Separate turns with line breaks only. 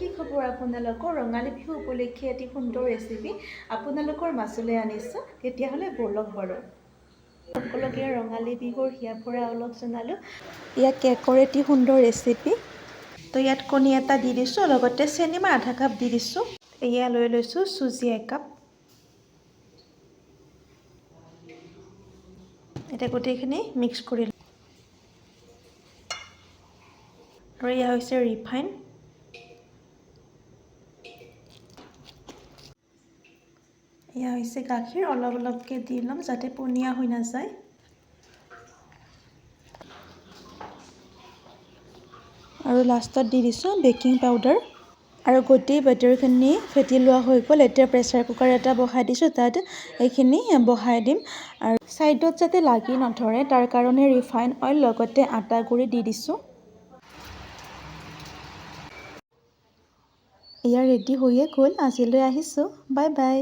কি খবৰ আপোনালোকৰ? ৰঙালী বিহু উপলক্ষে এটি সুন্দৰ ৰেচিপি আপোনালোকৰ মাজলৈ আনিছোঁ। তেতিয়াহ'লে ব'লক বাৰু। সকলোকে ৰঙালী বিহুৰ হিয়া ভৰা অলপ জনালোঁ। ইয়াত কেকৰ এটি সুন্দৰ ৰেচিপি। তো ইয়াত কণী এটা দি দিছোঁ, লগতে চেনি মই আধা কাপ দি দিছোঁ। এয়া লৈ লৈছোঁ চুজি 1 কাপ। এতিয়া গোটেইখিনি মিক্স কৰি, আৰু এয়া হৈছে ৰিফাইন। এয়া হৈছে গাখীৰ, অলপ অলপকৈ দি ল'ম যাতে পনীয়া হৈ নাযায়। আৰু লাষ্টত দি দিছোঁ বেকিং পাউডাৰ। আৰু গোটেই বেটাৰখিনি ফেটি লোৱা হৈ গ'ল। এতিয়া প্ৰেছাৰ কুকাৰ এটা বহাই দিছোঁ, তাত এইখিনি বহাই দিম। আৰু ছাইডত যাতে লাগি নধৰে, তাৰ কাৰণে ৰিফাইন অইল লগতে আটা গুড়ি দি দিছোঁ। এয়া ৰেডি হৈয়ে গ'ল। আজিলৈ আহিছোঁ, বাই বাই।